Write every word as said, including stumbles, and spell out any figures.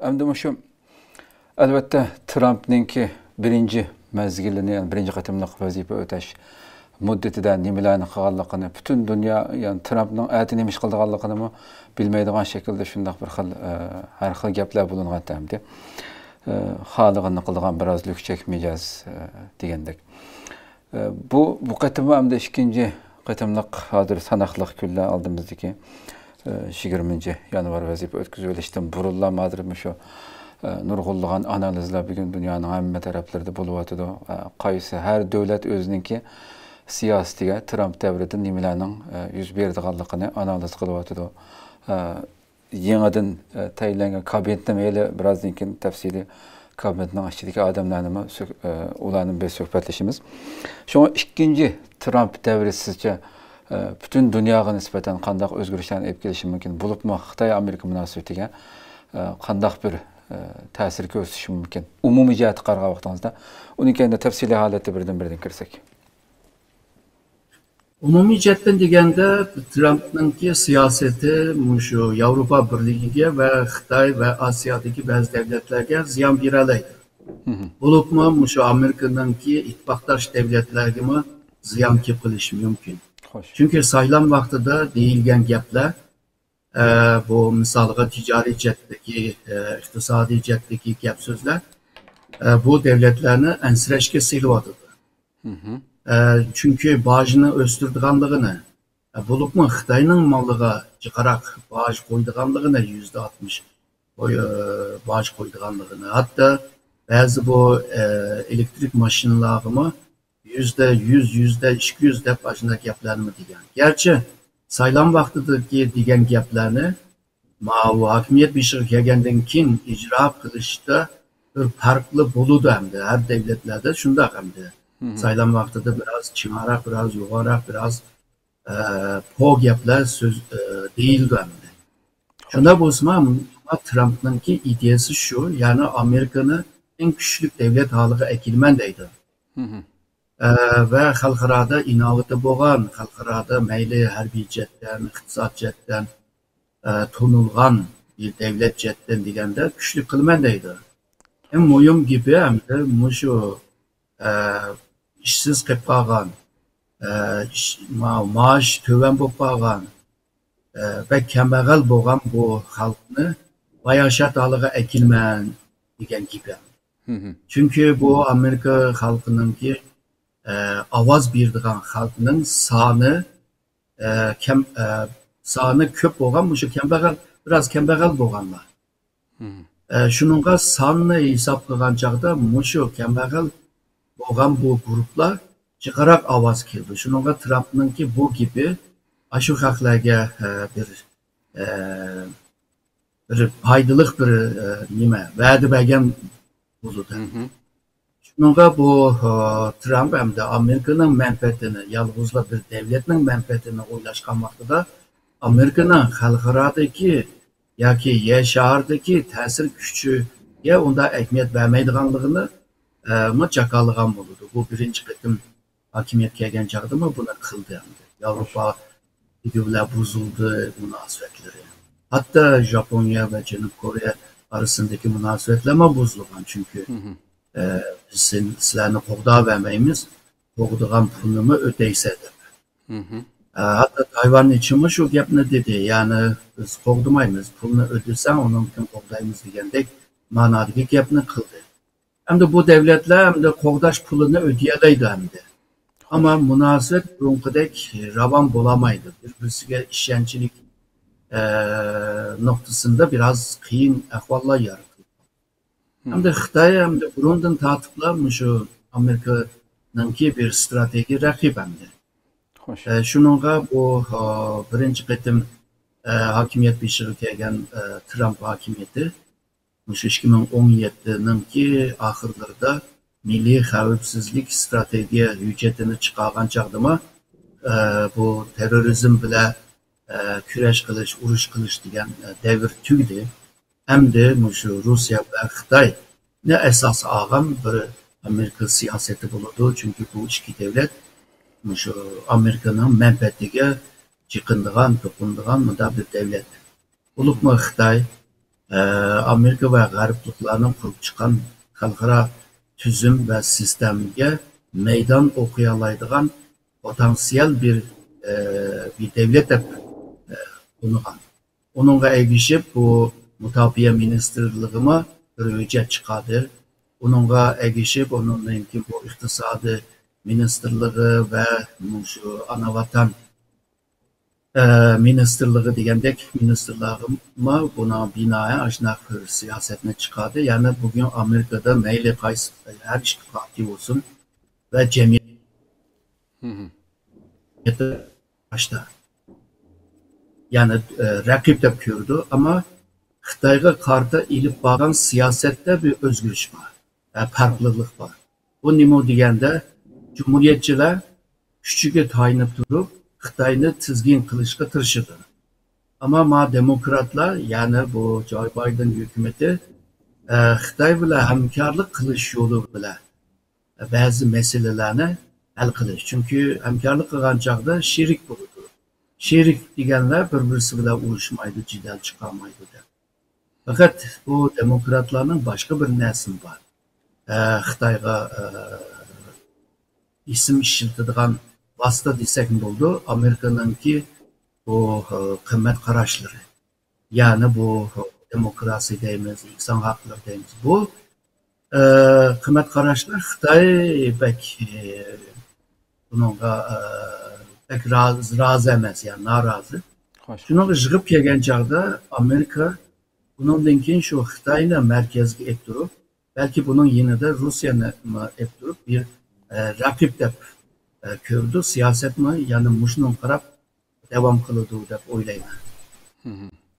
ئەمدى مۇشۇ، ئەلۋەتتە، ترامپنىڭكى بىرىنچى مەزگىلىنى، يەنى بىرىنچى قېتىملىق ۋەزىپە ئۆتەش مۇددىتىدە نېمىلەرنى قىلغانلىقىنى پۈتۈن دۇنيا، يەنى ترامپنىڭ ئەتە نېمە ئىش قىلىدىغانلىقىنىمۇ بىلمەيدىغان شەكىلدە شۇنداق بىر خىل، ئە، ھەر خىل گەپلەر بولۇنغانتى ئەمدى. ئە، خالىغىنىنى قىلىدىغان بىراز لۈكچەك مىجەز، ئە، دېگەندەك. ئە، بۇ، بۇ قېتىممۇ ئەمدى ئىككىنچى قېتىملىق، ھازىر ساناقلىق كۈنلەر ئالدىمىزدىكى، ئە، يىگىرمىنچى يانۋار ۋەزىپە ئۆتكۈزۈۋېلىشتىن بۇرۇنلا ھازىر مۇشۇ، ئە، نۇرغۇنلىغان ئانالىزلار بۈگۈن دۇنيانىڭ ھەممە تەرەپلىرىدە بولۇۋاتىدۇ. ئە، قايسى ھەر دۆلەت ئۆزىنىڭكى سىياسىتىگە ترامپ دەۋرىدە نېمىلەرنىڭ، ئە، يۈز بېرىدىغانلىقىنى ئانالىز قىلىۋاتىدۇ. ئە، يېڭىدىن، ئە، تەيىنلەنگەن كابىنېتنى ھېلى بىرازدىن كېيىن تەپسىلىي كابىنېتنىڭ ئىچىدىكى ئادەملەرنىمۇ سۆھ-، ئە، ئۇلارنى بىر سۆھبەتلىشىمىز. شۇڭا ئىككىنچى ترامپ دەۋرى سىزچە، ئە، پۈتۈن دۇنياغا نىسبەتەن قانداق ئۆزگىرىشلەرنى ئېلىپ كېلىشى مۇمكىن؟ بولۇپمۇ خىتاي ئامېرىكا مۇناسىۋىتىگە، ئە، قانداق بىر، ئە، تەسىر كۆرسىتىشى مۇمكىن؟ ئومۇمىي جەھەتتە قارىغان ۋاقتىڭىزدا، ئۇنى كەينىدە تەپسىلىي ھالەتتە بىردىن بىردىن كىرسەك. ئومۇمىي جەھەتتىن دېگەندە، ترامپنىڭكى سىياسىتى مۇشۇ ياۋروپا بىرلىكىگە ۋە خىتاي ۋە ئاسىيادىكى بەزى دۆلەتلەرگە زىيان بېرەلەيدۇ. بولۇپمۇ مۇشۇ ئامېرىكىنىڭكى ئىتتىپاقداش دۆلەتلەرگىمۇ زىيان كېلىپ قېلىشى مۇمكىن. خوش. چۈنكى سايلام ۋاقتىدا دېيىلگەن گەپلەر، ئە، بۇ مىسالغا تىجارىي جەھەتتىكى، ئە، ئىقتىسادىي جەھەتتىكى گەپ سۆزلەر، ئە، بۇ دۆلەتلەرنى ئەنسىرەشكە سېلىۋاتىدۇ. ئە، چۈنكى باجنى ئۆستۈرىدىغانلىقىنى، ئە، بولۇپمۇ خىتاينىڭ مالىغا جىقراق باج قويىدىغانلىقىنى، يۈزدە ئاتمىش قوي-، ئە، باج قويىدىغانلىقىنى، ھەتتا بەزى بۇ، ئە، ئېلېكتىرىك ماشىنىلارغىمۇ يۈزدە يۈز، يۈزدە ئىككى يۈز دەپ ئاشۇنداق گەپلەرنىمۇ دېگەن. گەرچە سايلام ۋاقتىدىكى دېگەن گەپلەرنى ماۋۇ ھاكىمىيەت بېشىغا كەلگەندىن كېيىن ئىجرا قىلىشتا بىر پەرقلىر بولىدۇ ئەمدى. ھەر دۆلەتلەردە شۇنداق ئەمدى. سايلام ۋاقتىدا بىراز چىڭراق، بىراز يوغانراق، بىراز، ئە، پو گەپلەر سۆز، ئە، دېيىلىدۇ ئەمدى. شۇنداق بولسىمۇ، ترامپنىڭكى ئىدىيەسى شۇ، يەنى ئامېرىكىنى ئەڭ كۈچلۈك دۆلەت ھالىغا ئەكېلىمەن دەيدۇ. ئە، ۋە خەلقئارادا ئىناۋىتى بولغان، خەلقئارادا مەيلى ھەربىي جەھەتتىن، ئىقتىساد جەھەتتىن، ئە، تونۇلغان بىر دۆلەت جەھەتتىن دېگەندە كۈچلۈك قىلىمەن دەيدۇ. ئەڭ مۇھىم گېپى ئەمدى مۇشۇ، ئە، ئىشسىز قېلىپ قالغان، ئە، ئىش-، ما-، مائاش تۆۋەن بولۇپ قالغان، ئە، بەك كەمبەغەل بولغان بۇ خەلقنى باياشات ھالىغا ئەكېلىمەن دېگەن گېپى. چۈنكى بۇ ئامېرىكا خەلقىنىڭكى، ئە، ئاۋاز بېرىدىغان خەلقنىڭ سانى، ئە، كەم، ئە، سانى كۆپ بولغان، مۇشۇ كەمبەغەل، بىراز كەمبەغەل بولغانلار. ئە، شۇنىڭغا ساننى ھېساب قىلغان چاغدا مۇشۇ كەمبەغەل بولغان بۇ گۇرۇپلار جىقراق ئاۋاز كېلىدۇ. شۇنىڭغا ترامپنىڭكى بۇ گېپى ئاشۇ خەقلەرگە، ئە، بىر، ئە، بىر پايدىلىق بىر، ئە، نېمە، ۋەدە بەرگەن بولىدۇ. شۇنىڭغا بۇ، ئە، ترامپ ئەمدى ئامېرىكىنىڭ مەنپەئەتىنى، يالغۇزلا بىر دۆلەتنىڭ مەنپەئەتىنى ئويلاشقان ۋاقتىدا، ئامېرىكىنىڭ خەلقئارادىكى ياكى يەر شارىدىكى تەسىر كۈچىگە ئۇنداق ئەھمىيەت بەرمەيدىغانلىقىنى، ئە، مۇ جاكارلىغان بولىدۇ. بۇ بىرىنچى قېتىم ھاكىمىيەتكە كەلگەن چاغدىمۇ بۇنى قىلدى ئەمدى. ياۋروپا بىلەن بۇزۇلدى مۇناسىۋەتلىرى. ھەتتا ژاپونىيە ۋە جەنۇبىي كورېيە ئارىسىندىكى مۇناسىۋەتلەرمۇ بۇزۇلغان. چۈنكى، ئە، بىز سىن-، سىلەرنى قوغداۋەرمەيمىز، قوغدىغان پۇلنىمۇ ئۆتەيسەن دەپ. ئە، ھەتتا تايۋان ئىچىمۇ شۇ گەپنى دېدى. يەنى بىز قوغدىمايمىز، پۇلنى ئۆتىسەڭ ئۇنىڭدىن قوغدايمىز دېگەندەك مانادىكى گەپنى قىلدى. ئەمدى بۇ دۆلەتلەر ئەمدى قوغداش پۇلىنى ئۆتىيەلەيدۇ ئەمدى. ئەمما مۇناسىۋەت بۇرۇنقىدەك راۋان بولالمايدۇ. بىر-بىرسىگە ئىشەنچلىك، ئە، نۇقتىسىدا بىراز قىيىن ئەھۋاللار يارىتىلدى. ئەمدى خىتاي ئەمدى بۇرۇندىن تارتىپلا مۇشۇ ئامېرىكىنىڭكى بىر ئىستراتېگىيە رەقىبى ئەمدى. ئە، شۇنىڭغا بۇ، ئە، بىرىنچى قېتىم، ئە، ھاكىمىيەت بېشىغا كەلگەن، ئە، ترامپ ھاكىمىيىتى مۇشۇ ئىككى مىڭ ئون يەتتىنىڭكى ئاخىرلىرىدا مىللىي خەۋپسىزلىك ئىستراتېگىيە ھۆججىتىنى چىقارغان چاغدىمۇ، ئە، بۇ تېررورىزم بىلەن، ئە، كۈرەش قىلىش، ئۇرۇش قىلىش دېگەن، ئە، دەۋر تۈگىدى. ئەمدى مۇشۇ روسىيە ۋە خىتاينى ئاساس ئالغان بىر ئامېرىكا سىياسىتى بولىدۇ. چۈنكى بۇ ئىككى دۆلەت مۇشۇ ئامېرىكىنىڭ مەنپەئەتىگە چېقىنىدىغان، توقۇنىدىغان مۇنداق بىر دۆلەت. بولۇپمۇ خىتاي ئە، ئامېرىكا ۋە غەربلىكلەرنىڭ قۇرۇپ چىققان خەلقئارا تۈزۈم ۋە سىستېمىگە مەيدان ئوقۇيالايدىغان پوتېنسىيال بىر، ئە، بىر دەۋلەت دەپ، ئە، تونۇغان. ئۇنىڭغا ئەگىشىپ، بۇ مۇداپىئە مىنىستىرلىقىمۇ بىر ھۆججەت چىقاردى. ئۇنىڭغا ئەگىشىپ، ئۇنىڭدىن كېيىن بۇ ئىقتىسادىي مىنىستىرلىقى ۋە مۇشۇ ئانا ۋەتەن، ئە، مىنىستىرلىقى دېگەندەك مىنىستىرلارغىمۇ بۇنىڭ بىنائەن ئاشۇنداق بىر سىياسەتنى چىقاردى. يەنى بۈگۈن ئامېرىكىدا مەيلى قايسى، ھەر ئىككى پارتىيە بولسۇن ۋە جەمئىيەت باشتا. يەنى، ئە، رەقىب دەپ كۆرىدۇ، ئەمما خىتايغا قارىتا ئېلىپ بارغان سىياسەتتە بىر ئۆزگىرىش بار، ئە، پەرقلىقلىق بار. بۇ نېمە دېگەندە، جۇمھۇرىيەتچىلەر كۈچىگە تايىنىپ تۇرۇپ، خىتاينى تىزگىن قىلىشقا تىرىشىدۇ. ئەمما ما دېموكراتلار، يەنى بۇ جاي بايدېن ھۆكۈمىتى، ئە، خىتاي بىلەن ھەمكارلىق قىلىش يولى بىلەن بەزى مەسىلىلەرنى ھەل قىلىش. چۈنكى ھەمكارلىق قىلغان چاغدا شېرىك بولىدۇ. شېرىك دېگەنلەر بىر-بىرسى بىلەن ئۇرۇشمايدۇ، جېدەل چىقارمايدۇ دەپ. پەقەت بۇ دېموكراتلارنىڭ باشقا بىر نەرسىمۇ بار. ئە، خىتايغا، ئە، ئېسىم ئىشلىتىدىغان ۋاسىتە دېسەكمۇ بولىدۇ. ئامېرىكىنىڭكى بۇ، ئە، قىممەت قاراشلىرى. يەنى بۇ دېموكراسىيە دەيمىز، ئىنسان ھەقلىرى دەيمىز. بۇ، ئە، قىممەت قاراشلار خىتاي بەك، ئە، بۇنىڭغا، ئە، بەك راز-، رازى ئەمەس، يەنى نارازى. خوش. شۇنىڭغا يىغىپ كەلگەن چاغدا ئامېرىكا بۇنىڭدىن كېيىن شۇ خىتاينى مەركەزگە ئېلىپ تۇرۇپ، بەلكى بۇنىڭ يېنىدا روسىيەنى ئېلىپ تۇرۇپ، بىر، ئە، رەقىب دەپ، ئە، كۆرىدۇ. سىياسەتمۇ يەنە مۇشۇنىڭغا قاراپ داۋام قىلىدۇ دەپ ئويلايمەن.